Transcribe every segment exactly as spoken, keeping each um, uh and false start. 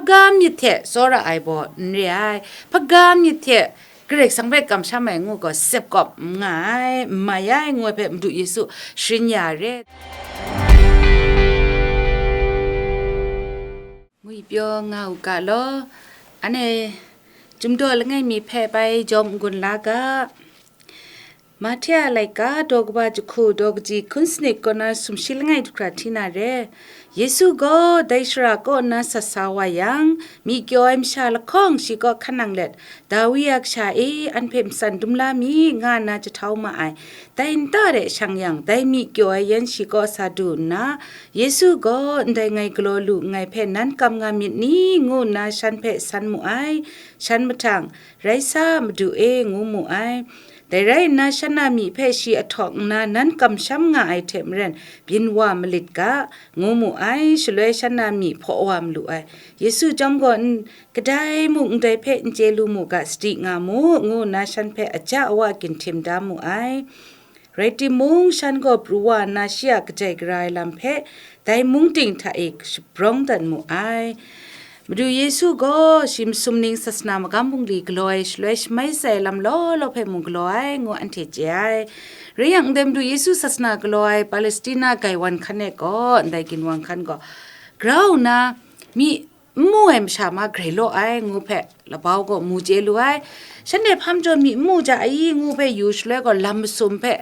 Hpaga myit hte tsawra ai baw n re ai, hpaga myit hte Karai Kasang hpe kamsham ai ngu gaw sep kawp n nga ai, n mai ai, ngu ai hpe Madu Yesu sharin ya re. Ngwi pyaw nga u ga law, anhte Chyum daw langai mi hpe bai jawm n-gun la ga. Mahte a laika daw kaba jahku daw kaji hkun sanit kaw na sumshi langai du hkra hti na re. Yesu gaw dai shara kaw nna sat sa wa yang, myi kyaw ai masha lahkawng shi kaw hkan nang let, Dawi a kasha e, an hpe matsan dum la mi, nga nna jahtau ma ai. Dai nta de shang yang, dai myi kyaw ai yan shi kaw sa du nna, Yesu gaw, "Ndai ngai galaw lu nngai hpe nan kam nga myit ni?" ngu nna shan hpe san mu ai. Shan mahtang, "Rai sa, Madu e," ngu mu ai. Dai rai nna, shan a myi hpe shi ahtawk nna nan kamsham nga ai hte maren, byin wa malit ga, ngu mu ai. Shaloi shan a myi hpaw wa malu ai. Yesu chyawm gaw, "N-, kadai mung ndai hpe n chye lu mu ga, sadi nga mu," ngu nna shan hpe aja awa ginhtim da mu ai. Rai timung, shan gaw pru wa nna shi a kajai gara ai lam hpe dai mung ting hta e shabrawng dat mu ai. Madu Yesu gaw shi masum ning sasana magam bungli galaw ai shaloi shamai shatsai lam law law hpe mung galaw ai, ngu anhte chye ai. Rai yang, ndai Madu Yesu sasana galaw ai Palestina gaiwan hkan e gaw, ndai ginwang hkan gaw grau nna myi n mu ai masha ma grai law ai, ngu hpe labau gaw mu chye lu ai. Shanhte hpa majaw myi n mu ja ai, ngu hpe yu shaloi gaw lam masum hpe,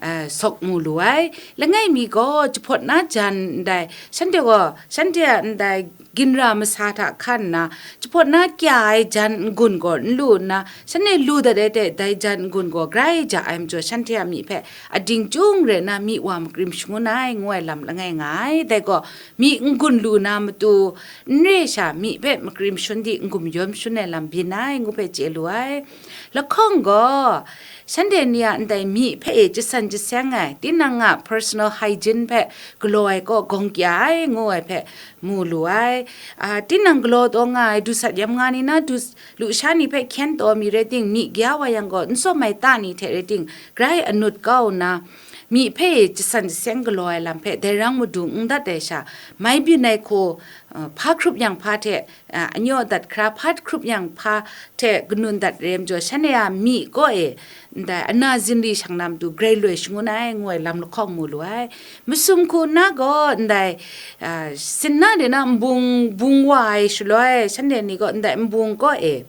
eh, sawk mu lu ai. Langai mi gaw jahpawt na jan ndai, shanhte gaw, shanhte a ndai ginra masa hta hkan nna, jahpawt na kya ai jan n-gun gaw n lu nna, shanhte lu dat ai hte dai jan n-gun gaw grai ja ai majaw, shanhte a myi hpe ading chyung rai nna myi wa makrim shangun ai, ngu ai lam langai nga ai. Dai gaw, myi n-gun lu na matu, n re sha, myi hpe makrim shun di, n-gum yawm shun ai lam byin ai, ngu hpe chye lu ai. Lahkawng gaw, shanhte ni a ndai myi hpe e jasan jaseng ai, tinang a personal hygiene hpe galaw ai kaw gawng kya ai, ngu ai hpe mu lu ai. A, tinang galaw taw nga ai, dusat yam nga ni na, dus-, lusha ni hpe hkyen taw mi rai ting, myi gya wa yang gaw, n tsawm ai ta ni hte rai ting, grai anut kau nna, myi hpe jasan jaseng galaw ai lam hpe dai rang madu n dat ai sha, mai byin ai hku, uh, hpa hkrup yang hpa hte, uh, anyaw dat hkra, hpa hkrup yang hpa hte kanun dat re ai majaw, shanhte a myi kaw e, ndai ana zinli shang na matu grai loi shangun ai, ngu ai lam lahkawng mu lu ai. Masum hku nna gaw, ndai, uh, sinna de na nbung bung wa ai shaloi, shanhte ni gaw ndai nbung kaw e,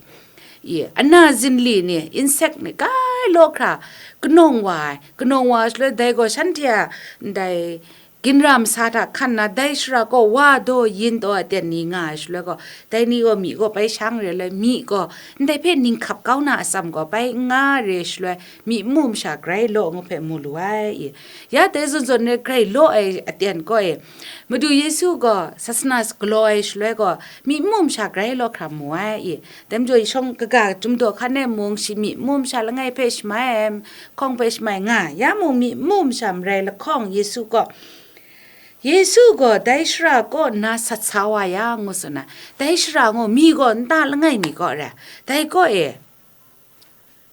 i, ana zinli ni, insect ni, grai law hkra kanawng wa ai, kanawng wa ai shaloi, dai gaw shanhte a ndai ginra masa hta hkan nna, dai shara kaw wa daw yin taw aten ni nga ai shaloi gaw, dai ni gaw myi kaw bai shang re ai, myi gaw ndai hpe ninghkap kau na atsam gaw bai n nga re ai shaloi, myi n mu masha grai law ngu hpe mu lu ai. I, ya dai zawn zawn re grai law ai aten kaw e, Madu Yesu gaw sasana galaw ai shaloi gaw, myi n mu masha grai law hkra mu ai. I, dai majaw, shawng kaga Chyum daw hkan e mung shi myi n mu masha langai hpe shamai ai, hkawng hpe shamai nga, ya mung myi n mu masha marai lahkawng Yesu gaw, Yesu gaw dai shara kaw nna sat sa wa yang, ngu tsun ai. Dai shara ngu mi gaw nta langai mi kaw re, dai kaw e,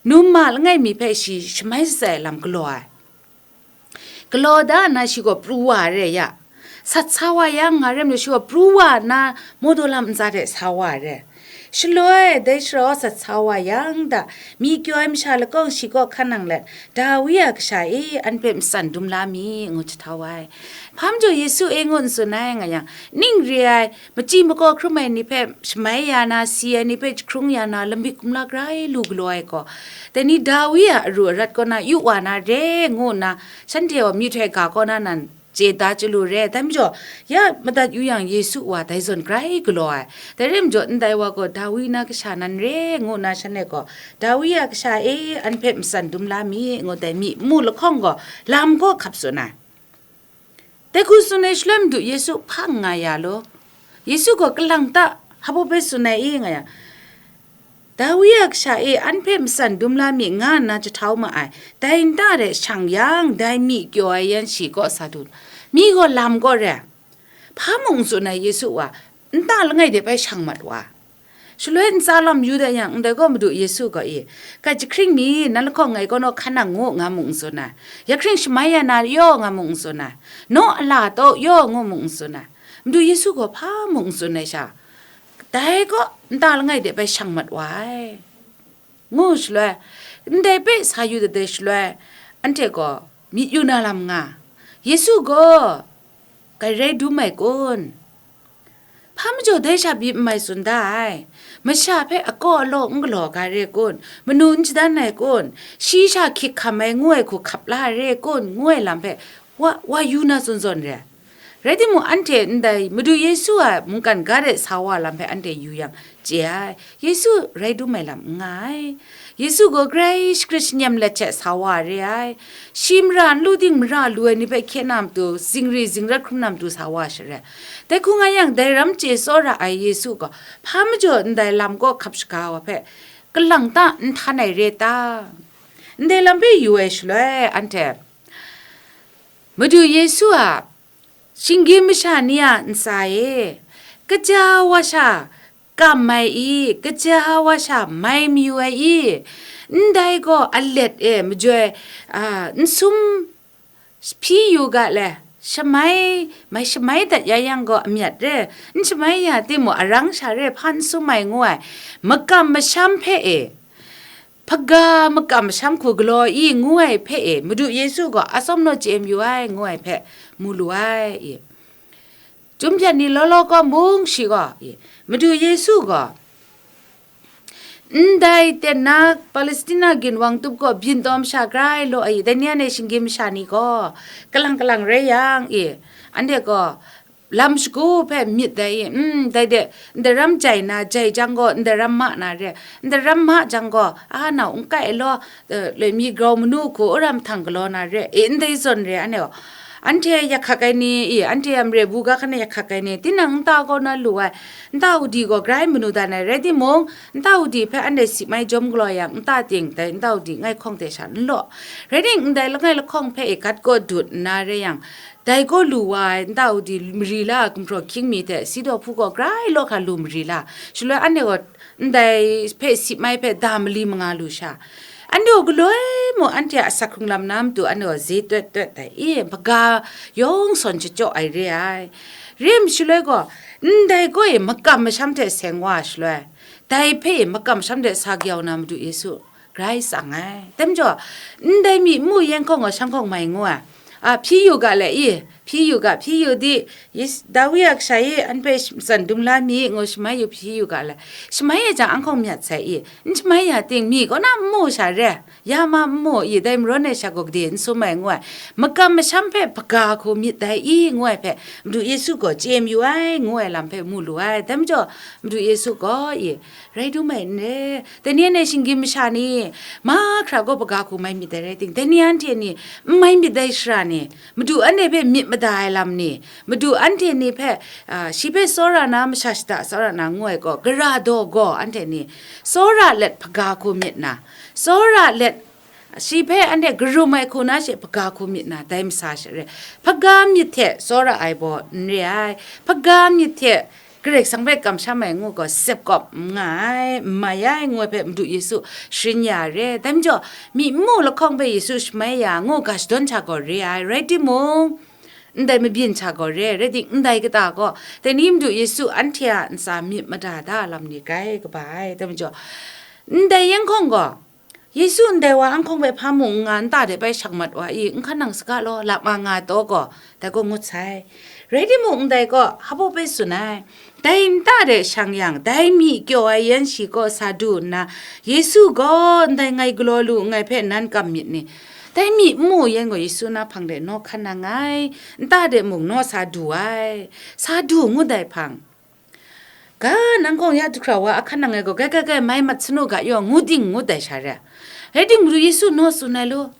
num ma langai mi hpe shi shamai shatsai lam galaw ai. Galaw da nna shi gaw pru wa ai re ya. Sat sa wa yang, nga re majaw shi gaw pru wa nna mawdaw lam ntsa hte sa wa ai re. Shaloi, dai shara sat sa wa yang da, myi kyaw ai masha lahkawng shi kaw hkan nang let, "Dawi a kasha e, an hpe matsan dum la mi," ngu jahtau ai. Hpa majaw Yesu e ngu n tsun ai, nga yang, ning re ai, machyi makaw hkrum ai ni hpe shamai ya na, si ai ni hpe jahkrung ya na, lamik kumla grai lu galaw ai gaw, dai ni Dawi a aru arat kaw na yu wa na re, ngu nna, shanhte gaw myihtoi ga kaw na nan chye da chyalu re. Dai majaw, ya madat yu yang, Yesu wa dai zawn grai galaw ai. Dai rai majaw, ndai wa gaw Dawi na kasha nan re, ngu nna shanhte gaw, "Dawi a kasha e, an hpe matsan dum la mi," ngu dai myi n mu lahkawng gaw, lam kaw hkap tsun ai. Dai hku tsun ai shaloi, Madu Yesu hpa n nga ya law? Yesu gaw kalang ta, hpa baw bai tsun ai i, nga yang, "Dawi a kasha e, an hpe matsan dum la mi," nga nna jahtau ma ai. Dai nta de shang yang, dai myi kyaw ai yan shi kaw sa du, mi gaw lam kaw re. Hpa mung n tsun ai Yesu wa, nta langai de bai shang mat wa. Shaloi ntsa lam yu dat yang, ndai gaw Madu Yesu gaw i, "Ga jahkring mi, nan lahkawng ngai kaw naw hkan nang ngu," nga mung n tsun ai. "Ya hkring shamai ya na yaw," nga mung n tsun ai. "Naw ala taw yaw," ngu mung n tsun ai. Madu Yesu gaw hpa mung n tsun ai sha, Dai gaw nta langai de bai shang mat wa ai, ngu shaloi, ndai hpe sa yu dat ai shaloi, anhte gaw myit yu na lam nga, Yesu gaw grai rai dum ai kun? Hpa majaw dai sha pyi n mai tsun da ai? Masha hpe akaw alaw n galaw ga re kun? Manu n shadan ai kun? Shi sha hkyik hkam ai ngu ai hku hkap la ai re kun? Ngu ai lam hpe wa, wa yu na tsun zawn re ai. Rai timung, anhte ndai Madu Yesu a mungkan ga de sa wa lam hpe anhte yu yang, chye ai, Yesu rai dum ai lam n nga ai. Yesu gaw grai shagrit shanyem let hte sa wa re ai. Shi mara n lu ting, mara lu ai ni hpe hkye na matu, zingri zingrat hkrum na matu sa wa share. Dai hku nga yang, dai ram chye tsawra ai Yesu gaw hpa majaw ndai lam kaw hkap shaga wa hpe kalang ta n htan ai re ta? Ndai lam hpe yu ai shaloi, anhte Madu Yesu a shinggyim masha ni a ntsa e, kaja wa sha kam ai i, kaja wa sha mai mayu ai i, ndai gaw alet e majoi, a, n sum hpyi yu ga le, shamai, mai shamai dat ya yang gaw amyat re, n shamai ya timung, arang sha re, hpa n sum ai ngu ai, makam masham hpe e, hpaga makam masham hku galaw i, ngu ai hpe e, Madu Yesu gaw atsawm naw chye mayu ai, ngu ai hpe mu lu ai i. Chyum hpyan ni law law kaw mung shi gaw i, Madu Yesu gaw ndai ten na Palestina ginwang tup gaw byin taw masha grai law ai, dai ni anhte shinggyim masha ni gaw kalang kalang rai yang i, anhte gaw lam shagu hpe myit dai i, mm, dai de, ndaram jai na, jai jang gaw, ndaram ma na re, ndaram ma jang gaw, a, nau n kai law, eh, loi mi grau manu hku, wora mahtang galaw na re, e, ndai zawn re, anhte gaw, anhte yak hkak ai ni, i, anhte a mare bu ga hkan e yak hkak ai ni, tinang nta kaw na lu ai, nta udi gaw grai manu dan ai, rai timung, nta udi hpe anhte si mai jawm galaw yang, nta ting dai nta udi ngai hkawng hte sha n law, rai ting, ndai langai lahkawng hpe e gat kaw dut nna re yang, dai gaw lu wa ai, nta udi mari la, gumhpraw hkying mi hte, si daw hpu gaw grai law hkra lu mari la, shaloi anhte gaw ndai hpe sip mai hpe da mali manga lu sha, anhte gaw galoi mung anhte a asak hkrung lam na matu anhte gaw ze tawt tawt ai, i, hpaga yawng sawn shachyaw ai re ai. Re ai shaloi gaw, ndai gaw e makam masham hte seng wa ai shaloi, dai hpe makam masham hte sa kayau na Madu Yesu grai tsang ai. Dai majaw, ndai myi n mu yen hkawng gaw shanhkawng mai ngu ai. A, hpyi yu ga le i, hpyi yu ga, hpyi yu di, Yes-, Dawi a kasha e, an hpe sh-, matsan dum la mi, ngu shamai yu hpyi yu ga le. Shamai ya jang, an hkawng myat sai i, n shamai ya ting, myi kaw na n mu sha re, ya ma n mu i, dai marawn e sha gaw gade n sum ai, ngu ai. Makam masham hpe hpaga hku myit dai i, ngu ai hpe, Madu Yesu gaw chye mayu ai, ngu ai lam hpe mu lu ai. Dai majaw, Madu Yesu gaw i, rai dum ai n re. Dai ni anhte shinggyim masha ni, mahkra gaw hpaga hku mai myit dai rai ting, dai ni anhte ni n mai myit dai shara ni, Madu anhte hpe myit mada ai lam ni, Madu anhte ni hpe, a, shi hpe tsawra na, masha shada tsawra na ngu ai gaw, gara daw gaw anhte ni, tsawra let hpaga hku myit na, tsawra let shi hpe anhte karum ai hku na she hpaga hku myit na, dai masa she re, hpaga myit hte tsawra ai baw n re ai, hpaga myit hte Karai Kasang hpe kamsham ai ngu gaw, sep kawp n nga ai, n mai ai, ngu ai hpe Madu Yesu sharin ya re. Dai majaw, myi n mu lahkawng hpe Yesu shamai ya, ngu ga shadawn hta gaw re ai, rai timung, ndai mabyin hta gaw re ai, rai ting, ndai kata gaw, dai ni Madu Yesu anhte a ntsa myit mada da lam ni grai kaba ai. Dai majaw, ndai yen hkawng gaw, Yesu ndai wa an hkawng hpe hpa mung n nga, nta de bai shang mat wa i, n hkan nang saga law, lap nga nga taw gaw, dai gaw ngut sai. Rai timung, ndai gaw hpa baw bai tsun ai, dai nta de shang yang, dai myi kyaw ai yan shi kaw sa du nna, Yesu gaw, ndai ngai galaw lu nngai hpe nan kam myit ni? Dai myi n mu yan gaw Yesu na hpang de naw hkan nang ai, nta de mung naw sa du ai, sa du ngut ai hpang, ga, nang gaw ya du hkra wa ahkan nang e gaw, gai, gai, gai, mai mat sanu ga yaw, ngu ting ngut ai sha re. Rai timung, Madu Yesu naw tsun ai lu,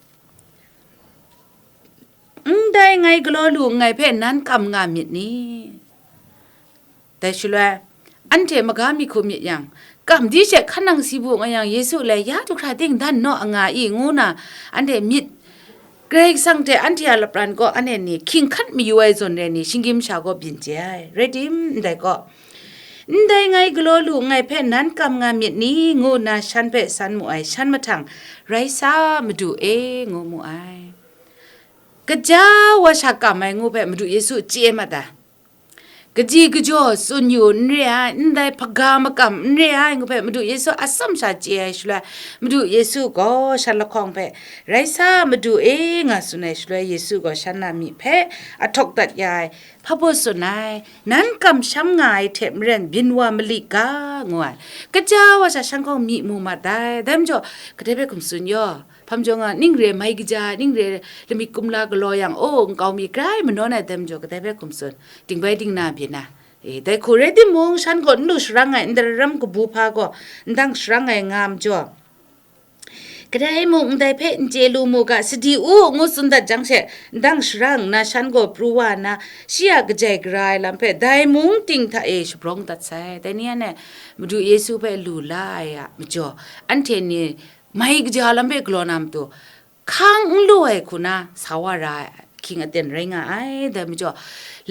ndai ngai galaw lu nngai hpe nan kam nga myit ni? Dai shaloi, anhte maga mi hku myit yang, kam di she hkan nang si bu nga yang, Yesu le ya du hkra ting dan naw a nga i, ngu na, anhte myit Karai Kasang hte anhte a lapran gaw anhte ni hkying hkat mayu ai zawn re ni, shinggyim masha gaw byin chye ai. Rai tim, ndai gaw, ndai ngai galaw lu nngai hpe nan kam nga myit ni? Ngu nna shan hpe san mu ai, shan mahtang, rai sa, Madu e, ngu mu ai. Kaja wa sha kam ai ngu hpe Madu Yesu chye mat ai. Kaji kajaw tsun yu n re ai, ndai hpaga makam n re ai, ngu hpe Madu Yesu a tsam sha chye ai shaloi, Madu Yesu gaw shan lahkawng hpe, "Rai sa, Madu e," nga tsun ai shaloi, Yesu gaw shan na myi hpe a htawk dat ya ai, "Hpa baw tsun ai, nan kamsham nga ai hte maren byin wa mali ga," ngu ai. Kaja wa sha shan hkawng myi mu mat ai, dai majaw, kadai hpe hkum tsun yaw? Hpam jaw nga, ning re mai kaja, ning re lamik kumla galaw yang, o, nkau mi grai manawn ai dai majaw, kadai hpe hkum tsun? Dingbai dingna byin na. E, dai hku rai timung, shan gaw n lu sharang ai, ndai ram kabu hpa gaw ndang sharang ai nga majaw, kadai mung ndai hpe n chye lu mu ga, sadi u, ngu tsun dat jang she, ndang sharang nna shan gaw pru wa nna, shi a kajai gara ai lam hpe dai mung ting hta e shabrawng dat sai. Dai ni anhte Madu Yesu hpe lu la ai a majaw, anhte ni mai kaja lam hpe galaw na matu, hkang n lu ai hku na sa wa ra ai hkying aten rai nga ai. Dai majaw,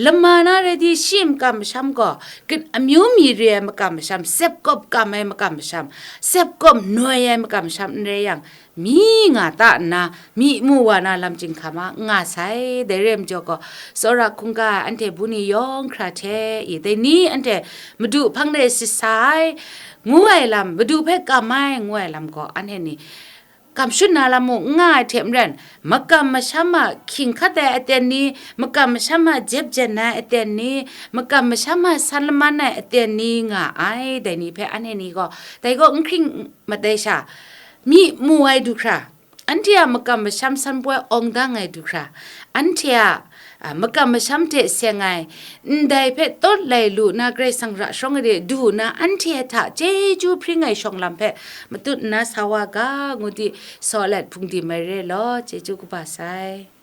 lama na rai di, shi makam masham gaw, gin-, amyu mi re ai makam masham, sep kawp kam ai makam masham, sep kawp noi ai makam masham n rai yang, myi nga ta nna, myi mu wa na lam chyinghka ma n nga sai. Dai re ai majaw gaw, tsawra hkungga ai anhte bu ni yawng hkra hte i, dai ni anhte Madu hpang de sit sa ai, ngu ai lam, Madu hpe kam ai, ngu ai lam gaw, anhte ni kam shut na lam mung n nga ai hte maren, makam masham a hkying hkat ai aten ni, makam masham a jep jen ai aten ni, makam masham a san laman ai aten ni nga ai, dai ni hpe anhte ni gaw, dai gaw n hkring mat ai sha, myi mu ai du hkra, anhte a makam masham san poi awng dang ai du hkra, anhte a, a, makam masham hte seng ai, ndai hpe tawt lai lu na Karai Kasang ra shawng ai de du na, anhte hta chyeju hpring ai shawng lam hpe matut nna sa wa ga, ngu di, saw let hpung di mai re law, chyeju kaba sai.